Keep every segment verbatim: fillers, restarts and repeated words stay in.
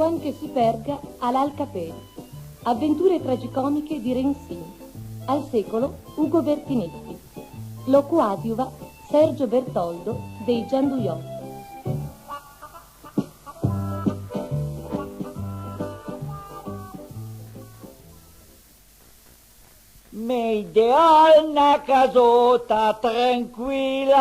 Anche Superga al ha il capello. Avventure tragicomiche di Rensin. Al secolo Ugo Bertinetti. Lo coadiuva Sergio Bertoldo dei Gianduiotto. Me ideal na casota tranquila.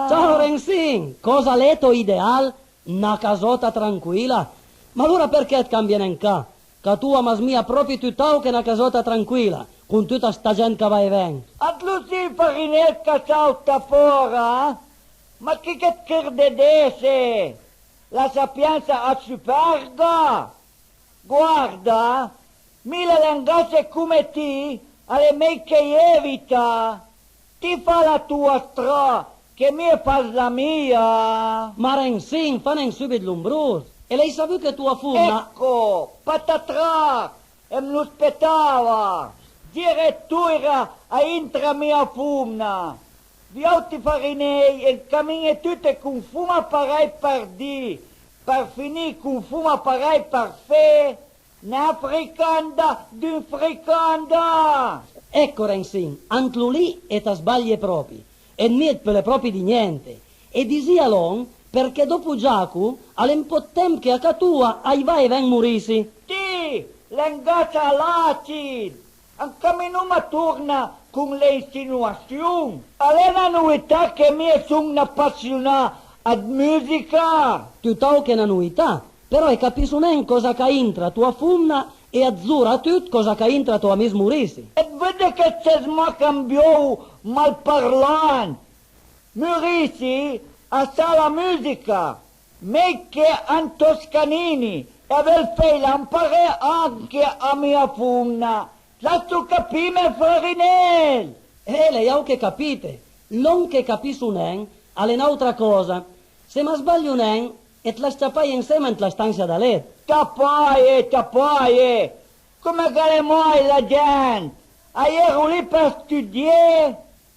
Ciao Rensin, cosa l'é to ideal? Na casota tranquila? Ma alora perché 't cambie nen ca? Ca tu a m'asmija propi tutt'àuch che na casota tranquila, con tuta sta gent ch'a va e ven. At lu sì Farinel ch'a sauta fora? Ma chi che 't crede d'esse? La sapiensa a Superga? Guarda, mi le lengasse come ti a l'é mej che j'evita. Ti fa la toa stra, che mi e fas la mia. Ma Rensin, fa nen subit l'ombrós. E l'hai savù che toa fomna... Ecco, patatrac, e m'lo spetava. Gira e toira a intra mia fomna. Viàuti farinej, e 'n camin-e tute con foma parèj par dì, par finì con foma parèj par fé, na fricanda d'un fricanda! Ecco Rensin, ant lo lì e t'a sbaglie propi, e 'd mi 't peule propi dì gnente, e disìa lòn, perché dopo Giaco a l'é 'n pò 'd temp che a ca toa a-j va e ven Morissi. Ti, l'é 'n gassa a l'acid! Ancaminoma torna con le insinuassion. A l'é na novità che mi e son n'apassionà ëd mùsica. Tutt'àuch che na novità, però e capisso nen còsa ch'a intra toa fomna e atzora a tut còsa ch'a intra to amis Morissi. E 't veude che 't ses mach cambiou malparlant. Morissi a sa la mùsica mej che an toscanini e a veul fèila amparé anche a mia fomna. Lasso capime, Farinel! Eh, l'hai àuch capite. Lòn che capisso nen a l'é n'àutra còsa. Se ma sbaglio nen, e t'l'has ciapaje ensema ant la stansia da let. Ciapaje, ciapaje! Come ch'a l'é mòi la gent? A j'ero lì par studié.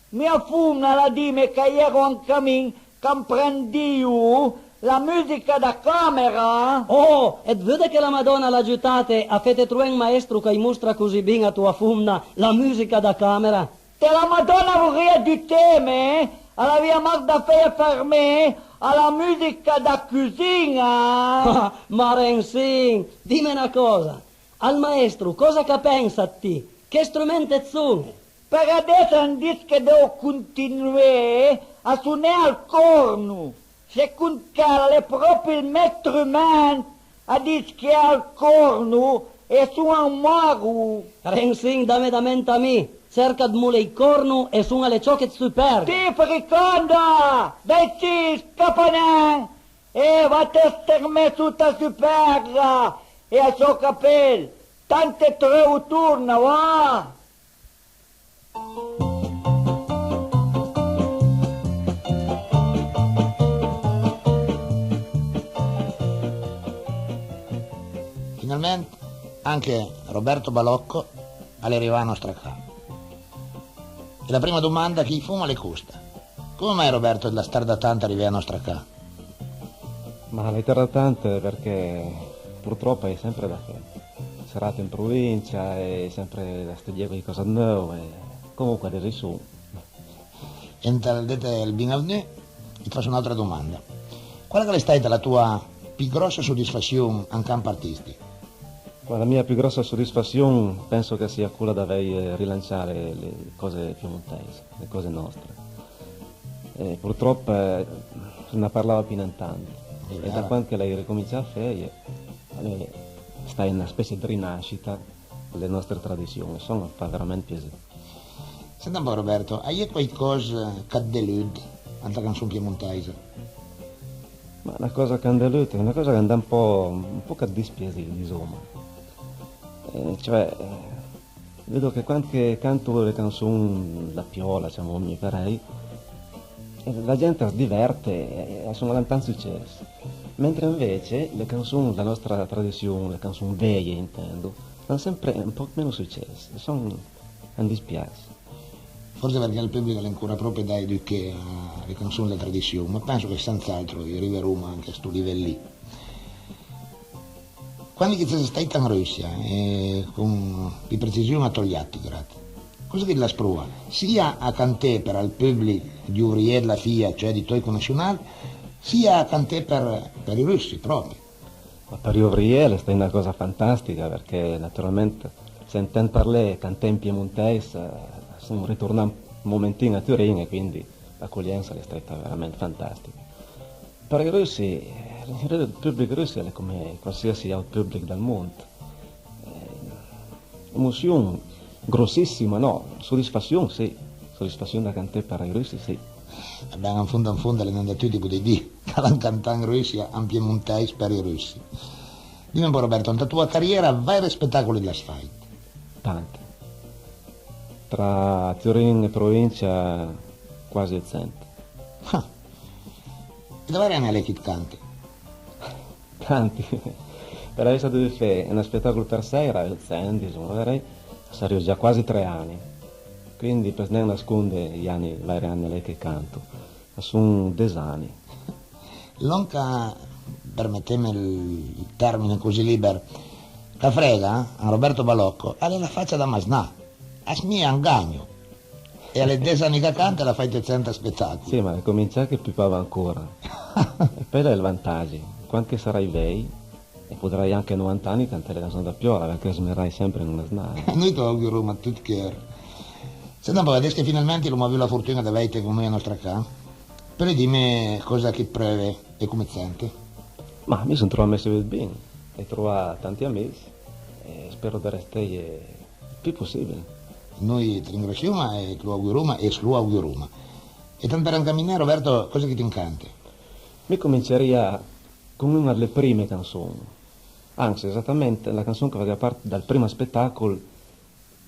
Mia fomna a l'ha dime ch'a j'ero an camin ch'a 'mprendìo la mùsica da camera. Oh, e 't veude che la Madòna a l'ha giutate a fete trové un maestro ch'a-j mostra così bin a toa fomna la mùsica da camera? Te la Madòna a vorìa giuteme, a l'avìa mach da feje fermé a la mùsica da cusin-a. Ah, ma Rensin, dime na còsa, al maestro còsa ch'a pensa 'd ti? Che strument 't son-e? Për adess a 'm dis che devo continué a soné al còrno. Second ch'al a l'é pròpi ël mè strument, a dis che al còrno e son-a un maro. Rensin, dame da ment a mi, cerca 'd molé ij còrno e son-a le ciòche 'd Superga. Ti, fricanda! Dai sì, scapa nen! E vate a stermé sota Superga e a sò capel, tant te treuvo torna, va! Finalment anche Roberto Balocco a l'é rivà a nòstra ca. E la prima domanda ch'i foma a l'é costa: come mai Roberto l'ha tardà tant a rivé a nòstra ca? Ma l'hai tardà tant përchè purtròp a-i é sempre da fé. Serà in provincia e sempre da studié quaicòsa 'd neuv e comunque adess a-i son. E ant ël dite ël bin-a-vnù, it fasso n'àutra domanda. Quala ch'a l'é stàita la toa pì gròssa sodisfassion an camp artistich? Ma la mia pì gròssa sodisfassion penso ch'a sia cola d'avèj rilancià le, le còse piemontèise, le còse nòstre. E purtròp eh, se na parlava pì nen tant. E da quand che l'hai ricomincià a feje, a l'é stàita na specie 'd rinascita dle nòstre tradission, e sò, a fa verament piasé. Sent un pò Roberto, a-i é quaicòs ch'at delud ant la canson piemontèisa? Ma na còsa ch'am delud, na còsa ch'am dà un pò, un pò ch'at dispias, disoma. Eh, cioè, eh, vedo che quand che canto le canson dla piòla, ciamomje parèj, eh, la gent as diverte e, e a son, a l'han tant sucès. Mentre anvece le canson dla nòstra tradission, le canson veje intendo, a l'han sempre un pò meno sucès. Sò, a 'm dispias. Forse përchè ël pùblich a l'é ancora pròpi da eduché a le canson dla tradission, ma penso che senz'àutro i riveroma anche a sto livel lì. Quandi che ti ses stàit an Russia, e con pì precision a Togliattigrad, cosa che ti l'has provà? Sia a canté për ël pùblich, gli ouvriers dla FIAT, cioè dij tò connassionàuts, sia a canté për, për ij russi pròpi. Ma për ij ouvriers a l'é stàit na còsa fantastica, përchè naturalment sentend parlé e canté an piemontèis, eh, son ritornà un momentin a Turin e quindi l'acoliensa a l'é stàita verament fantastica. Për ij russi, ël pùblich russ a l'é come qualsiasi àutr pùblich dël mond. Eh, emossion grossissima, nò, sodisfassion sì, sodisfassion da canté për ij russi sì. E ben, an fond an fond a l'é nen da tuti, podrìa dì, ch'al an cantà an Russia an piemontèis për ij russi. Dime un pò, Roberto, ant la toa cariera, vaire spetàcoli ti l'has fàit? Tanti. Tra Turin e provincia quasi sent. Ah. E da vaire ani a l'é che ti cante? Tanti. Për avèissa dovù fé un spetàcol për sèira, sent, disoma, vaire, a sarìo già quasi tre ani. Quindi peuss nen nasconde ij ani, vaire ani a l'é che canto. A son des ani. Lòn ch'a, përmetteme ël, ël tërmin così lìber, ch'a frega, an Roberto Balocco, a l'é la facia da masnà. A smija un gagno. E a l'é des ani ch'a canta e a l'ha fàit sent spetàcol. Sì, ma a l'é comincià che pupava ancora. E peui a l'é ël vantagi. Quand che sarai vej, e podrai anche a novanta ani canté le canson da piola, përchè a smijerai sempre un masnà. Noi te lo auguroma ëd tut cœur. Sent un pò, adess che finalment l'oma avù la fortun-a dë vèite con noi a nòstra ca, peuss dime còsa che ti preuve e come ti sente? Ma mi son trovame subit bin, ai trovà tanti amis e spero dë resteje ël pì possibil. Noi te ringrasioma e te lo auguroma e se lo auguroma. E tant për ancaminé, Roberto, còsa che ti cante? Mi comincerìa con un-a dle prime canson. Anzi, esatament, la canson ch'a fa part dël prim spetàcol,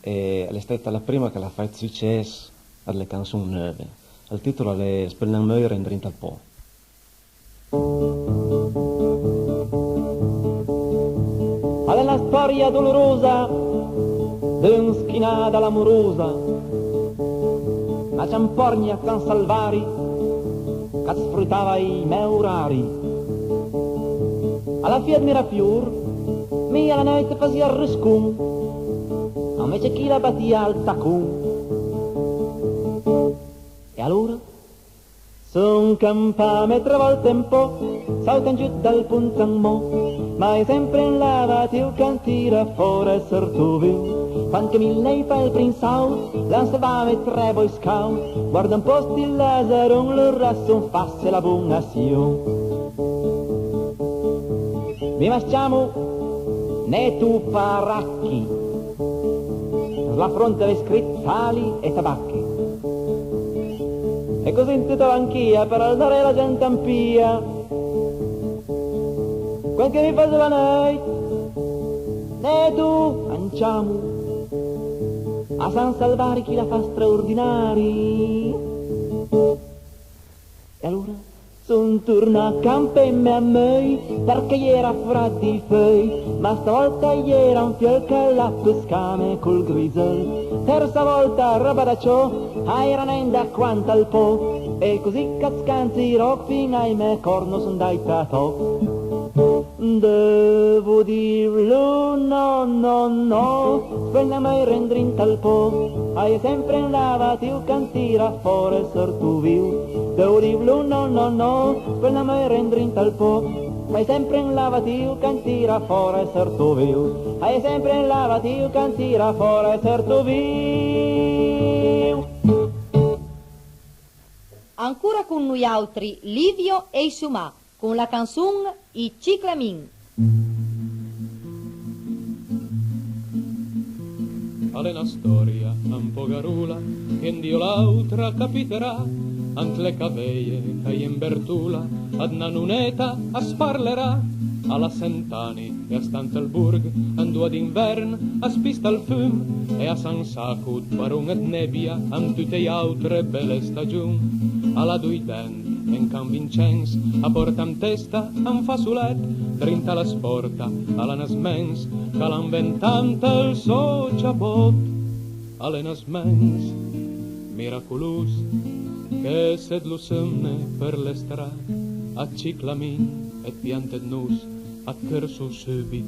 e a l'é stàita la prima ch'a l'ha fàit sucess dle canson neuve. Ël tìtol a l'é S'peul nen meuire andrinta al pò. A l'é na stòria dolorosa d'un schinà da l'amorosa, na ciampòrgna a San Salvari ch'a sfrutava ij mè orari. A la fìa ëd Mirafior, mi a la neuit fasìa ël ruscon, anvece chila a batìa ël tacon. E alora? Son campame tre vòlte an pò, sautant giù dal pont an mò, ma a l'é sempre un lavatìo ch'an tira fòra ël sërtovìo. Quand che mi l'hai fà ël prim saut, l'han salvame tre Boy Scout, guarda un pò sti lazaron, lor a son fasse la bon-a azion. Mi mas ciamo Neto Paracchi, s'la fronta a l'é scrit sali e tabachi. E così an tuta la banchìa për alzare la gent an pìa. Quand che mi faso la neuit, Neto, an ciamo, a San Salvari chila a fa straordinari. E alora? Son tornà a campeme a meuj, përchè a-i era frad ij feuj, ma stavòlta a-i era un fieul ch'a l'ha pëscame col griseuj. Tërsa vòlta, ròba da ciò, a l'era nen da quand al pò, e così ch'a scante ij ròch fin-a ij mè còrn a son andàit a tò. Devo dirlo, no, no, no, s'peul nen meuire andrinta al pò, a l'é sempre un lavatìo ch'an tira fòra ël sërtovìo. Devo dirlo, no, no, no, s'peul nen meuire andrinta al pò, a l'é sempre un lavatìo ch'an tira fòra ël sërtovìo. A l'é sempre un lavatìo ch'an tira fòra ël sërtovìo. Ancora con noiàutri Livio e ij so ma, con la canson Ij ciclamin. A l'é na stòria un pò garola che un di o l'àutra a capiterà, ant le caveje ch'a-i é an Bertola, ëd na noneta as parlerà. A l'ha sent ani e a sta ant ël borgh, andoa d'invern as pista ël fum e a s'ansaco ëd baron ëd nebbia ant tute j'àutre bele stagion. A l'ha doi dent e un can Vincenç a pòrta an testa un fasolèt, drinta a la spòrta a l'ha na smens ch'a l'ha anventà ant ël sò ciabòt. A l'é na smens miracolos che se dlo sëmne për le stra, ëd ciclamin e ëd piante ëd nos, a chërso sùbit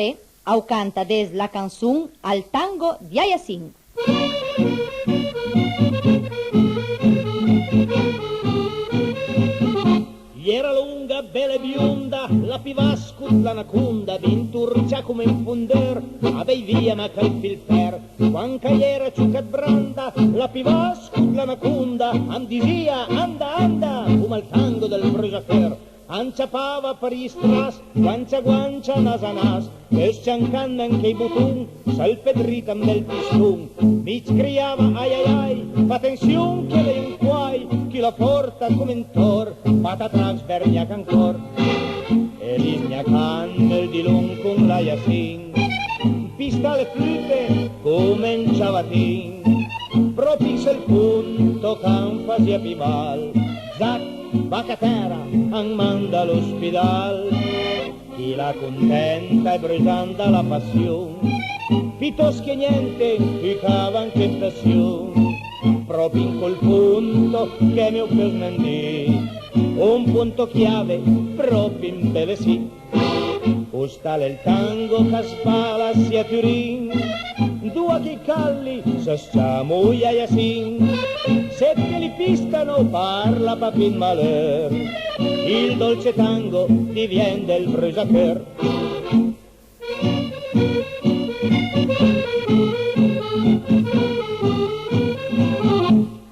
Salé, a-j canta des la canson al tango di Aiassin. Iera longa, bela e bionda, la pì vasco dla naconda, bintorcià come un fondeur, a veivìa mach ël filfer. Quand ch'a iera ciocà ëd branda, la pì vasco dla naconda, am disìa: "Anda, anda", come ël tango dël brusacheur. Am ciapava për ij stras, guancia, guancia, nas a nas, e s-ciancandme anche ij boton, sël pé drit am dà ël piston. Mi j-criava: "Ai, ai, ai, fa atension che a l'é un quai, chila fòrta come un tòr, patatrac, sbergnàch ancòr." E lì sgnacand ël dilon con l'Aiassin, pistà le flute come un ciavatin, pròpi an sël ponto ch'am fasìa pì mal, zac, bach a tèra, am manda a l'ospidal. Chila contenta e brusand da la passion, pitòst che gnente, ëj cava anche ëd passion. Pròpi an col ponto che m'é feus mendì, un ponto chiave, pròpi ambelessì. Ostal a l'é ël tango ch'a s'bala sì a Turin, andoa che ij calli a së ciamo j'Aiassin. Se che li pistano, parla pa pì ëd maleur, il dolce tango ti vien del brusacheur.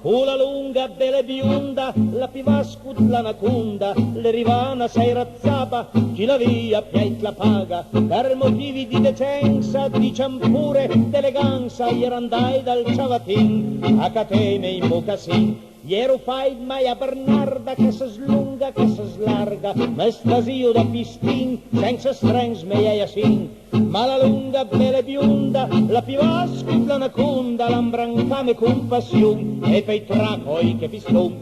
Cola longa, bela e bionda, la pì vasco dla naconda, l'é rivà na sèira ëd saba, ch'i l'avìa piàit la paga, për motivi di decensa, diciam pure d'elegansa, a iera andàit dal ciavatin a cateme ij mocassin. J'ero fàit ëd maja bernarda, ch'a së slonga, ch'a së slarga, më stasìo da pistin, sensa strens, mé j'Aiassin. Ma la longa, bela e bionda, la pì vasco dla naconda, l'ha ambrancame con passion, e peui trac, oj che piston.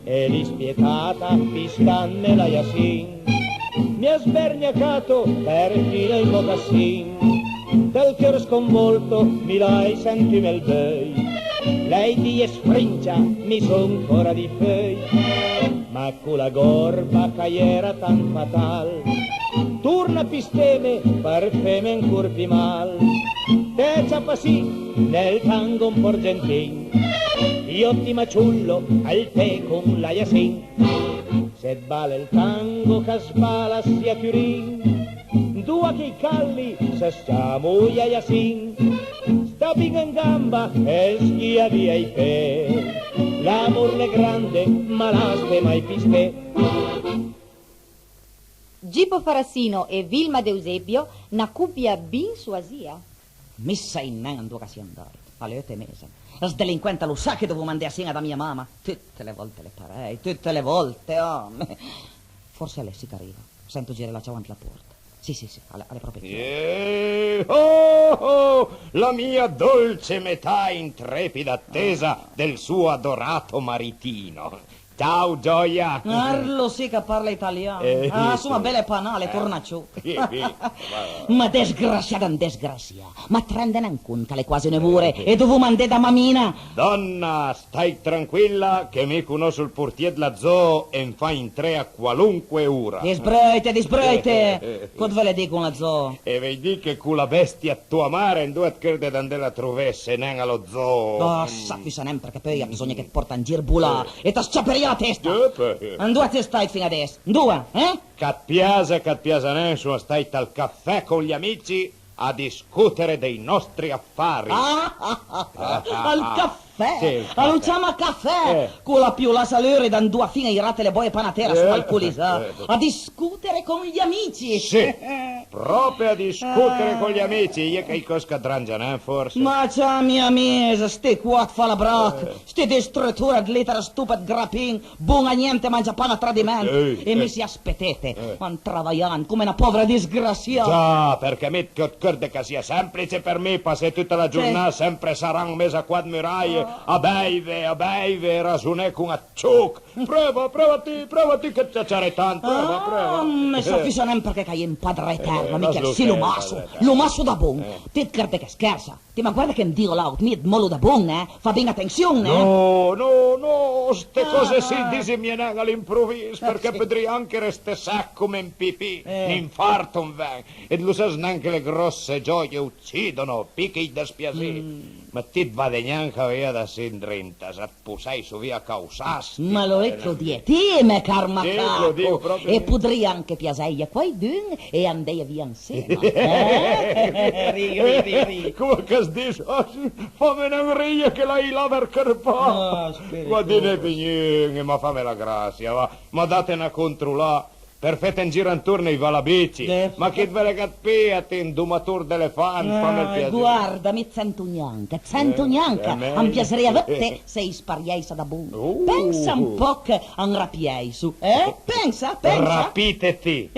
E dispietata, piscandme l'aiassin, mi a sbergnacato perfino il mocassin. Dal cœur sconvolto mi l'hai sentù mel beuj, l'hai dije sfrincia, mi son ancora di feuj. Ma cu la gorba ch'a j'era tant fatal, torna pisteme për feme ancor pì mal. Te ciapa sì nel tango un po' argentin, io ti maciullo al tè con l'aiassin. Se bala il tango ch'a sbala sia Curin, dua che i calli se s-ciamo i aiassin. Sta bin an gamba e s-ghia via i pé, l'amor l'è grande ma l'has mai pistè. Gipo Farassino e Vilma D'Eusebio, na copia bin soasìa. Mi sai nen andoa ch'a sia andàit. A l'é eut e meza. Sto delinquent a lo sa che dovoma andé a sin-a da mia mama. Tute le volte a l'é parèj, tute le volte, oh. Forse a l'é sì ch'a riva. Sento giré la ciav ant la porta. Sì, sì, sì, a l'é, a l'é pròpi chì. Eh, oh, oh, la mia dolce metà in trepida attesa del suo adorato maritino. Ciao, gioia! Arlo sì ch'a parla italian. Ah, soma bele panà, a l'é tornà ciò. Ma desgrasià d'an desgrasià. Ma 't rende nen cont ch'a l'é quasi neuv'ore e dovoma andé da mamina? Donna, stai tranquilla che mi conosso il portier dla zoo e 'n fa intré a qualunque ura. Disbreuite, disbreuite! Còs veulo dì con la zoo? E veuj dì che co la bestia 'd toa mare andoa 't cheurde d'andela trovesse nen a lo zoo? Oh, sa fissa nen, perché peui a bisogna che 't porta an gir bolà e ta s-ciaperìa la testa! Andoa t'sé stàit fin adess? Andoa, eh? Ch'a 't piasa, ch'a 't piasa nen, soma stàit al cafè con gli amici a discutere dei nostri affari. Ah, ah, ah, ah. Al cafè! Sì, il cafè. A lo ciama cafè! Eh. Co la piolà salure da andoa fin-a i rate le boje panatera, soma alcolisà. A discutere con gli amici! Sì, pròpe a discutere con gli amici, i è caicòs ch'a 't rangia nen, forse? Ma ciami a mi, sti quat falabrach, sti distruttur ëd liter, stupid grapin, bon a gnente, mangia pan a tradiment. E mi sì, aspetete, ma travajand come na povra disgrasià. Già, perché mi 't cheurde ch'a sia semplice per mi passé tuta la giornà sempre sarà an mez a quat muraje, a beive, a beive e rasoné con Ciuc, preuva, preuva ti, preuva ti che 't ciaciare tant, preuva, preuva. Ah, me sa fissa nen perché ch'a-i é un Padre Eterno, mi chèl sì lo masso, lo masso da bon. Ti 't cheurde che schersa? Ti ma guarda che 'm digo l'àut, mi 't molo da bon, eh? Fa bin atension, eh? No, no, no, ste còse sì disimie nen a l'improvis, perché podrìa anche resté sec come un pipì, un infarto 'm ven. E lo sas nen che le grosse gioie uccidono, pì che i despiasì. Ma ti 't vade gnanca via da sì 'ndrinta, s'a 't possèisso via caussàs. Ma lo é ch'lo die ti, me car macaco! E podrìa anche piasèje a quaidun e andeje via ansema. Eh? Ri, ri, ri, ri. Come ch'a 's dis, ah, sì, fame nen rije che l'hai i laver cërpà. Ma dine pì gnun, ma fame la grasia, va. Ma date na controlà. Për fete un gir antorn a-i valabici. Ma chi 't veules ch'a 't pija ti, un domator d'elefant, fame ël piasì. Guarda, mi 't sento gnanca, 't sento gnanca. A 'm piasarìa vëdde se i sparièissa da bon. Pensa un pòch a 'm rapièisso, eh? Pensa, pensa. Rapite ti.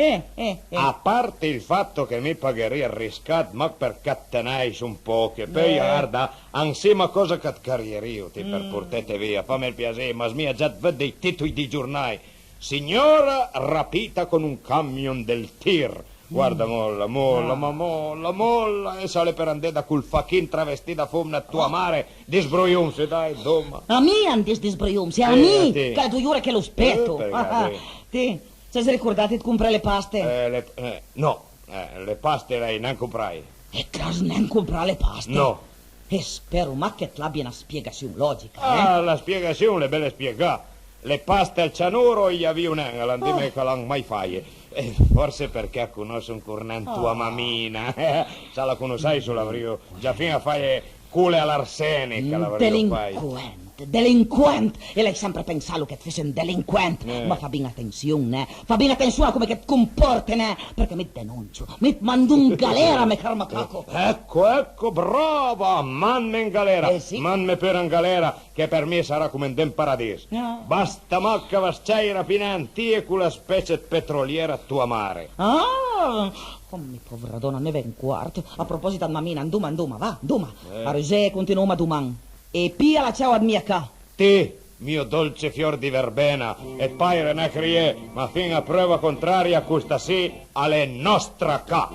A parte il fatto che mi pagherìa ël riscat mach përchè 't tenèisso un pòch, e peui arda, ansema còsa ch'a 't carierìo ti për portete via, fame ël piasì, m'as mia già 't vëdde i titoi dij giornaj. Signora rapita con un camion del tir. Guarda, molla, molla, ma molla, molla, e s'a l'é për andé da col fachin travestì da fomna 'd toa mare, disbrojonse, dai, doma. A mi a 'm dis disbrojonse, a mi, ch'a l'é doi ore che lo speto. Ti, t's'has ricordà 'd compré le paste? Eh, le, eh, no, eh, le paste l'hai nen compraje. E t'has nen comprà le paste? No. E spero mach che t'l'abie na spiegassion logica, eh? Ah, la spiegassion l'é bele spiegà. Le paste al cianuro i avìo nen, a l'han dime ch'a l'han mai faje. E forse përchè a conosso ancor nen toa mamina. S'a la conossèisso l'avrìo già fin-a faje cole a l'arsenich, a l'avrìo faje. Delinquent, delinquent! E l'hai sempre pensalo che 't fesse un delinquent! Ma fa bin atension, eh! Fa bin atension a come che 't comporte, neh, përchè mi 't denoncio, mi 't mando an galera, me car macaco! Ecco, ecco, brava! Mandme an galera! Eh, sì. Mandme pure an galera, che për mi a sarà come andé an paradis! Basta mach ch'a va s-cèira pì nen ti e cola specie 'd petroliera 'd toa mare! Ah! Oh, mi pòvra dòna, neve e un quart. A proposit ëd mamina, andoma, andoma, va, andoma. Eh. A rusé, continuoma doman. E pija la ciav ëd mia ca. Ti, Mio dolce fior di verbena, e paire nen a crié, ma fin a preuva contraria, custa sì a l'é nòstra ca.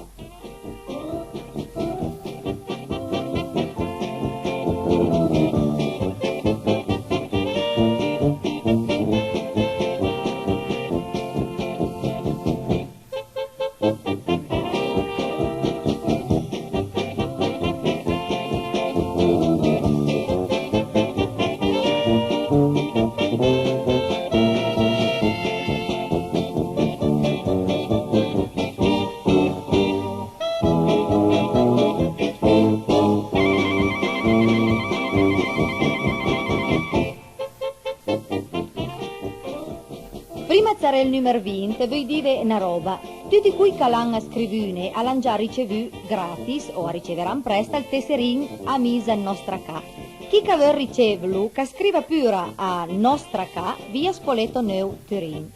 Prima 'd saré ël nùmer vint, veuj dive na ròba. Tuti coj ch'a l'han scrivune a l'han già ricevù gratis o a riceveran prest ël tesserin Amis a nòstra ca. Chi ch'a veul ricevlu, ch'a scriva pura a Nòstra Ca, via Spoleto neu, Turin.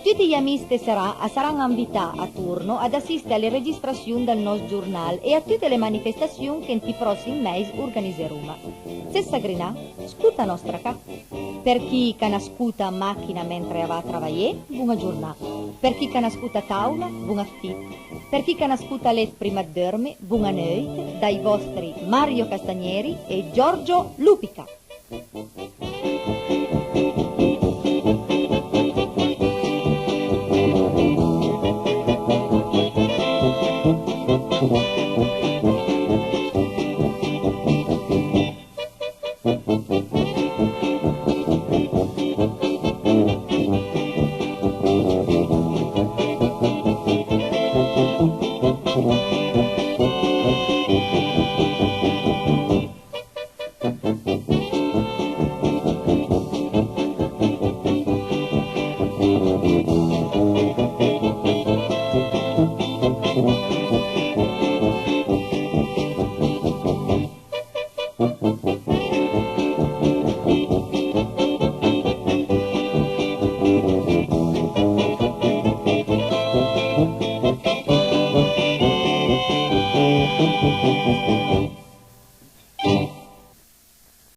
Tuti j'amis tesserà a saran anvità a turno ad assiste a le registrassion dal nòst giornal e a tute le manifestassion che ant ij pròssim mèis organizeroma. Sël sagrinà, scuta Nòstra Ca. Për chi ch'a na scuta an màchina mentre a va a travajé, bon-a giornà. Për chi ch'a na scuta a tàula, bon aftit. Për chi ch'a na scuta a let prima 'd deurme, bon-a neuit, dai vòstri Mario Castagneri e Giorgio Lupica.